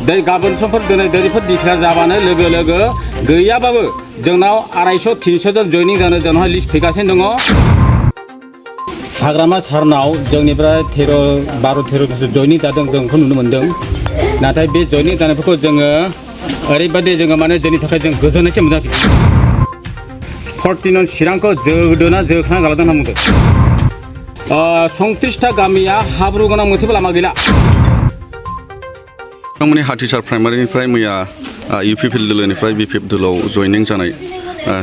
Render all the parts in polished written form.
दै गाबोन समफोर दिनै दैफोर डिक्लेयार जाबानो लोगो लोगो गैयाबाबो जोंनाव 250-300 जन जयनिं जानो जोंनाव लिस्ट फैगासिनो दङ। हाग्रामा सारनाव जोंनिफ्राय 12-13 बोसोर जयनिं जादों जों बेखौ नुनो मोन्दों। नाथाय बे जयनिं जानायफोरखौ जोङो ओरैबायदि जोङो माने जोंनि थाखाय जों गोजोननायसो मोनाखै। 14 चिरांखौ जोदोना जोखाना गालांदों होनना बुंदों। 37टा गामिया हाब्रु गोनां मोनसेबो लामा गैला। नोंथांमोननि हाथिसार प्राइमारिनिफ्राय मैया इउपिपिएल दोलोनिफ्राय बिपिएफ दोलोआव जयनिं जानाय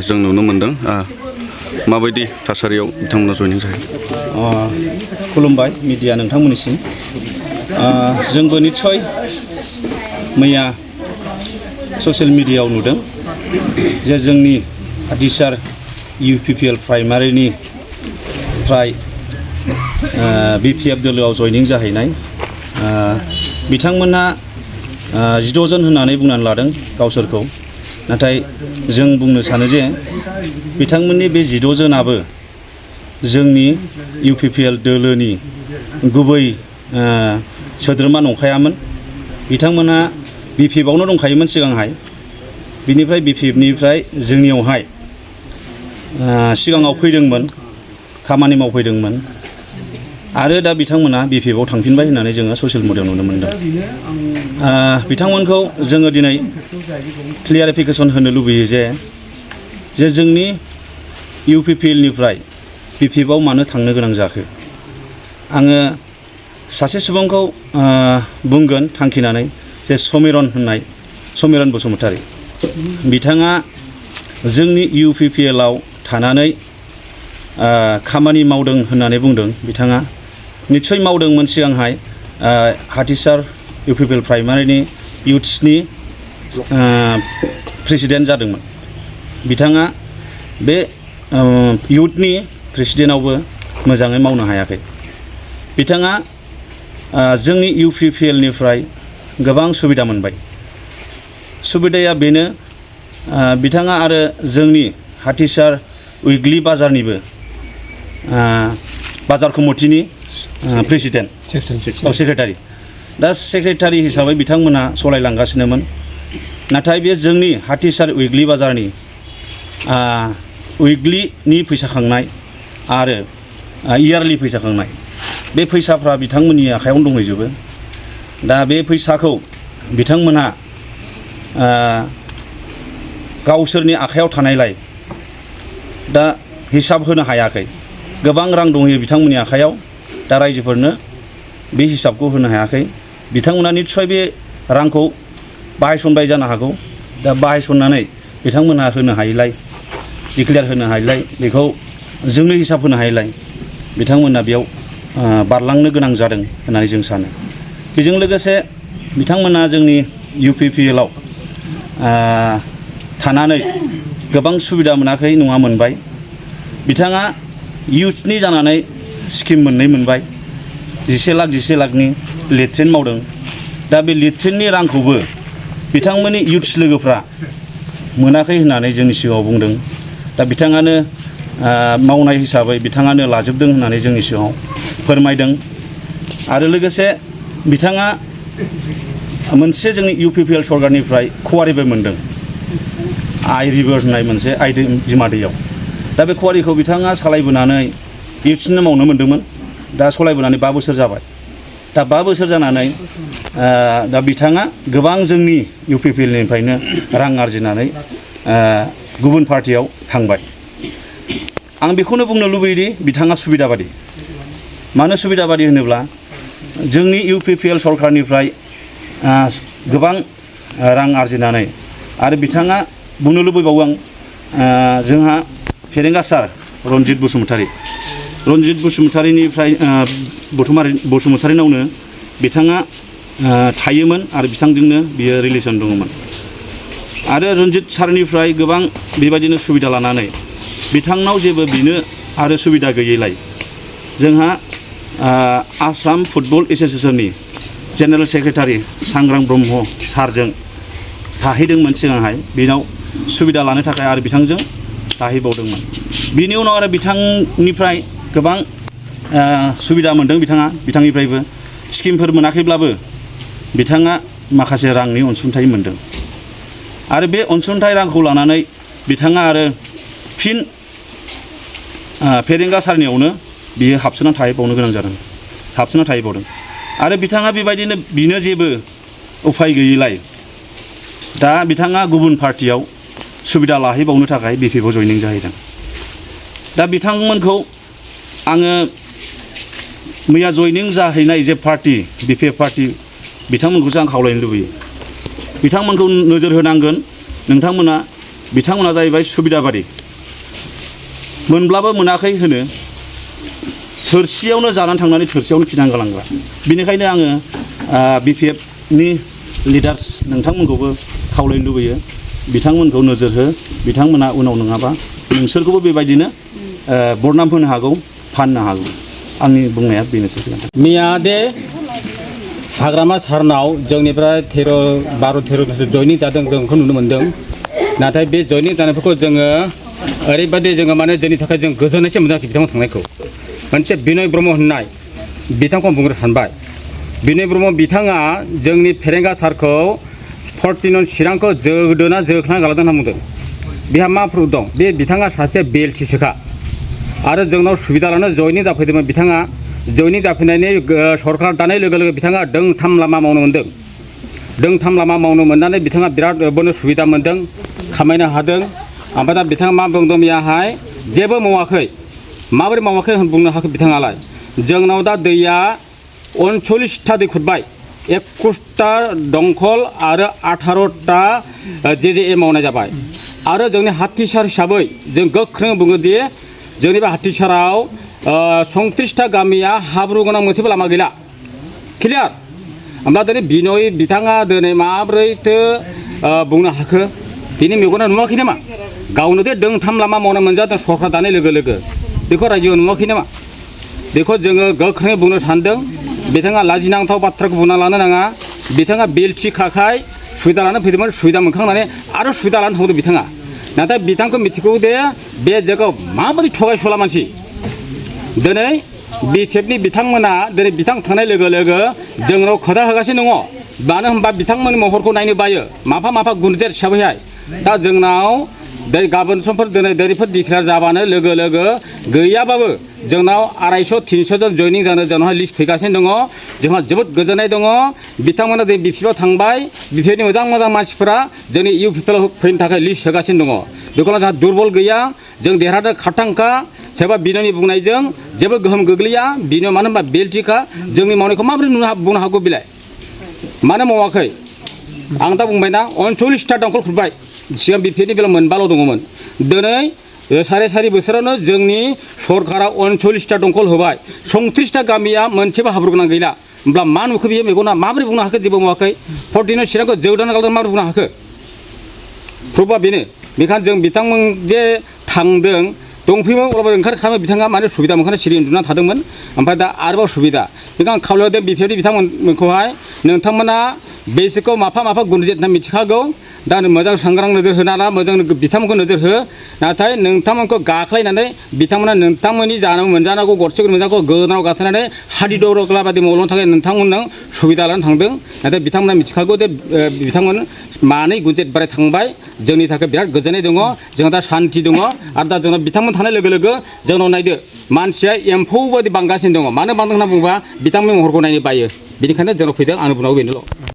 जों नुनो मोन्दों। माबायदि थासारियाव बिथांमोना जयनिं जायो? खुलुमबाय मिडिया नोंथांमोननिसिम। जोंबो निस्सय मैया ससियेल मिडियायाव नुदों जे जोंनि हाथिसार इउपिपिएल प्राइमारिनिफ्राय बिपिएफ दोलोआव जयनिं जाहैनाय बिथांमोनहा 12 जन होननानै बुंनानै लादों गावसोरखौ। नाथाय जों बुंनो सानो जे बिथांमोननि बे 12 जनाबो जोंनि इउपिपिएल दोलोनि गुबै सोद्रोमा नंखायामोन। बिथांमोनहा बिपिएफआवनो दंखायोमोन सिगांहाय। बिनिफ्राय बिपिएफनिफ्राय जोंनियावहाय सिगाङाव फैदोंमोन, खामानि मावफैदोंमोन आरो दा बिथांमोना बिपिएफआव थांफिनबाय होननानै जोङो ससियेल मिडियायाव नुनो मोन्दों। बिथांमोनखौ जोङो दिनै क्लियारिफिकेसन होनो लुबैयो जे जोंनि इउपिपिएलनिफ्राय बिपिएफआव मानो थांनो गोनां जाखो। आङो सासे सुबुंखौ बुंगोन थांखिनानै जे समिरन बसुमतारी। बिथाङा जोंनि इउपिपिएलआव थानानै खामानि मावदों होननानै बुंदों। बिथाङा निस्सय मावदोंमोन सिगांहाय हाथिसार इउपिपिएल प्राइमारिनि इयुथ्सनि प्रेसिडेन्ट जादोंमोन। बिथाङा बे इयुथनि प्रेसिडेन्टआवबो मोजाङै मावनो हायाखै। बिथाङा जोंनि इउपिपिएलनिफ्राय गोबां सुबिदा मोनबाय। सुबिदाया बेनो बिथाङा आरो जोंनि हाथिसार उइकलि बाजारनिबो बाजार कमिटिनि प्रेसिडेन्ट सेक्रेटारि। दा सेक्रेटारि हिसाबै बिथांमोना सालायलांगासिनोमोन। नाथाय बे जोंनि हाथिसार उइकलि बाजारनि उइकलिनि फैसा खांनाय आरो इयारलि फैसा खांनाय बे फैसाफ्रा बिथांमोननि आखायावनो दंहैजोबो। दा बे फैसाखौ बिथांमोनहा गावसोरनि आखायाव थानायलाय दा हिसाब होनो हायाखै। गोबां रां दंहैयो बिथांमोननि आखायाव। दा रायजोफोरनो बे हिसाबखौ होनो हायाखै। बिथांमोना निस्सय बे रांखौ बाहायसनबाय जानो हागौ। दा बाहायसननानै बिथांमोना होनो हायैलाय, डिक्लेयार होनो हायैलाय, बेखौ जोंनो हिसाब होनो हायैलाय बिथांमोना बेयाव बारलांनो गोनां जादों होननानै जों सानो। बेजों लोगोसे बिथांमोना जोंनि इउपिपिएलआव थानानै गोबां सुबिदा मोनाखै नङा, मोनबाय। बिथाङा इयुथनि जानानै स्किम मोनबाय। 11 लाखनि लेट्रिन मावदों। दा बे लेट्रिननि रांखौबो बिथांमोननि इयुथ्स लोगोफ्रा मोनाखै होननानै जोंनि सिगाङाव बुंदों। दा बिथाङानो मावनाय हिसाबै बिथाङानो लाजोबदों होननानै जोंनि सिगाङाव फोरमायदों। आरो लोगोसे बिथाङा मोनसे जोंनि इउपिपिएल सरकारनिफ्राय कुवारिबो मोनदों। आइ रिभार होननाय मोनसे आइ बिमा दैयाव। दा बे कुवारिखौ बिथाङा सालायबोनानै इयुथ्सनो मावनो मोन्दोंमोन। दा सालायबोनानै 5 बोसोर जाबाय। दा 5 बोसोर जानानै दा बिथाङा गोबां जोंनि इउपिपिएलनिफ्रायनो रां आरजिनानै गुबुन पार्टियाव थांबाय। आं बेखौनो बुंनो लुबैयोदि बिथाङा सुबिदाबादि। मानो सुबिदाबादि होनोब्ला जोंनि इउपिपिएल सरकारनिफ्राय गोबां रां आरजिनानै आरो बिथाङा बुंनो लुबैबावो आं जोंहा फेरेंगा सार रनजित बसुमतारीनिफ्राय बसुमतारीनावनो बिथाङा थायोमोन आरो बिथांजोंनो बियो रिलेसन दङमोन। आरो रनजित सारनिफ्राय गोबां बेबायदिनो सुबिदा लानानै बिथांनाव जेबो बिनो आरो सुबिदा गैयैलाय जोंहा आसाम फुटबल एस'सिएशननि जेनेरेल सेक्रेटारि सांग्रां ब्रह्म सारजों थाहैदोंमोन सिगांहाय। बेनाव सुबिदा लानो थाखाय आरो बिथांजों थाहैबावदोंमोन। बिनि उनाव आरो बिथांनिफ्राय गोबां सुबिदा मोनदों। बिथांनिफ्रायबो स्किमफोर मोनाखैब्लाबो बिथाङा माखासे रांनि अनसुंथाइ मोनदों आरो बे अनसुंथाइ रांखौ लानानै बिथाङा आरो फिन फेरेंगा सारनियावनो बियो हाबसोना थाहैबावनो गोनां जादों हाबसोना थाहैबावदों आरो बिथाङा बेबायदिनो बिनो जेबो उफाय गैयैलाय दा बिथाङा गुबुन पार्टियाव सुबिदा लाहैबावनो थाखाय बिपिएफआव जयनिं जाहैदों दा बिथांमोनखौ आङो मैया जयनिं जाहैनाय जे पार्टी बिपिएफ पार्टी बिथांमोनखौसो आं खावलायनो लुबैयो बिथांमोनखौ नोजोर होनांगोन बिथांमोना जाहैबाय सुबिदाबादि मोनब्लाबो मोनाखै होनो थोरसियावनो जानानै थांनानै थोरसियावनो खिनानै गालांग्रा बेनिखायनो आङो बिपिएफनि लिडार्स नोंथांमोनखौबो खावलायनो लुबैयो बिथांमोनखौ नोजोर हो बिथांमोना उनाव नङाबा नोंसोरखौबो बेबायदिनो बरनाम होनो हागौ फाननो हागौ आंनि बुंनाया बेनोसै मैया दे हाग्रामा सारनाव जोंनिफ्राय 12-13 जयनिं जादों जों बेखौ नुनो मोन्दों नाथाय बे जयनिं जानायफोरखौ जोङो ओरैबायदि जोङो माने जोंनि थाखाय जों गोजोननायसो मोनदों बिथांमोन थांनायखौ मोनसे बिनय ब्रह्म होननाय बिथांखौ बुंनो सानबाय बिनय ब्रह्म बिथाङा जोंनि फेरेंगा सारखौ 14 चिरांखौ जोगदोना जोखना गालांदों होनना बुंदों बेहा मा प्रुफ दं बे बिथाङा सासे बेलटिसोखा आरो जोंनाव सुबिदा लानो जयनिं जाफैदोंमोन बिथाङा जयनिं जाफैनायनि सरकार दानाय लोगो लोगो बिथाङा दोंथाम लामा मावनो मोन्दों दोंथाम लामा मावनो मोननानै बिथाङा बिराद बनो सुबिदा मोन्दों खामायनो हादों ओमफ्राय दा बिथाङा मा बुंदों बेयाहाय जेबो मावाखै माबोरै मावाखै बुंनो हाखै बिथाङालाय जोंनाव दा दैया 39टा दै खुरबाय 21टा दंखल आरो 18टा JJA मावनाय जाबाय आरो जोंनि हाथिसार हिसाबै जों गोख्रों बुङोदि जोंनि बे हाथिसाराव 37टा गामिया हाब्रु गोनां मोनसेबो लामा गैला क्लियार ओमफ्राय दिनै बिनय बिथाङा दिनै माब्रैथो बुंनो हाखो बिनि मेगना नुवाखै नामा गावनो दे दोंथाम लामा मावनो मोनजादों सरकार दानाय लोगो लोगो बेखौ रायजोआव नुवाखै नामा बेखौ जोङो गोख्रोङै बुंनो सानदों बिथाङा लाजिनांथाव बाथ्राखौ बुंना लानो नाङा बिथाङा बेलथि खाखाय सुबिदा लानो फैदोंमोन सुबिदा मोनखांनानै आरो सुबिदा लानो थांदों बिथाङा नाथाय बिथांखौ मिथिगौ दे बे जायगायाव माबायदि थगायसुला मानसि दिनै बिपिएफनि बिथांमोना दिनै बिथां थांनाय लोगो लोगो जोंनाव खोथा होगासिनो दङ मानो होनबा बिथांमोननि महरखौ नायनो बायो माफा गुनजेर हिसाबैहाय दा जोंनाव गाबोन समफोर दिनैफोर डिक्लेयार जाबानो लोगो लोगो गैयाबाबो जोंनाव 250-300 जन जयनिं जानो जोंनावहाय लिस्ट फैगासिनो दङ जोंहा जोबोद गोजोननाय दङ बिथांमोना दिनै बिपिएफआव थांबाय बिपिएफनि मोजां मानसिफोरा जोंनि इउपिपिएलआव फैनो थाखाय लिस्ट होगासिनो दङ बेखौ जोंहा दुरबल गैया जों देरहादों खारथांखा सोरबा बिनयनि बुंनायजों जेबो गोहोम गोग्लैया बिनय मानो होनबा बेलटिखा जोंनि मावनायखौ माबोरै बुंनो हागौ बिलाय मानो मावाखै आं दा बुंबायना 39टा दंखल खुरबाय सिगां बिपिएफनि बेलायाव मोनबाल' दङमोन दिनै सारि बोसोरावनो जोंनि सरकारा 39टा दंखल होबाय 37टा गामिया मोनसेबो हाब्रु गोनां गैला होमब्ला मा नुखो बियो मेगना माबोरै बुंनो हाखो जेबो मावाखै 14 चिरांखौ जोगदाना गालांदों माबोरै बुंनो हाखो प्रुफआ बेनो बेखायनो जों बिथांमोन जे थांदों दंफैयोमोन अब्लाबो ओंखारखाङो बिथाङा माने सुबिदा मोनखानो सिरि उन्दुना थादोंमोन ओमफ्राय दा आरोबाव सुबिदा बेखौ आं खावलायदों बिपिएफनि बिथांमोनखौहाय नोंथांमोना बेसिकखौ माफा गुनजेर होनना मिथिखागौ दा मोजां सांग्रां नोजोर होनाला मोजां बिथांमोनखौ नोजोर हो नाथाय नोंथांमोनखौ गाख्लायनानै बिथांमोना नोंथांमोननि मोनजानांगौ गरसेखौ मोनजानांगौ गोदोनाव गाखोनानै हादि दरगला बादि मावलांनो थाखाय नोंथांमोननो सुबिदा लानो थांदों नाथाय बिथांमोना मिथिखागौ जे बिथांमोन मानै गुनजेर बाराय थांबाय जोंनि थाखाय बिराद गोजोननाय दङ जोंहा दा सान्थि दङ आरो दा जोंनाव बिथांमोन थानाय लोगो लोगो जोंनाव नायदो मानसिया एम्फौ बायदि बांगासिनो दङ मानो बांदों होनना बुङोबा बिथांमोननि महरखौ नायनो बायो बेनिखायनो जोंनाव फैदों आंनि बुंनांगौ बेनोल'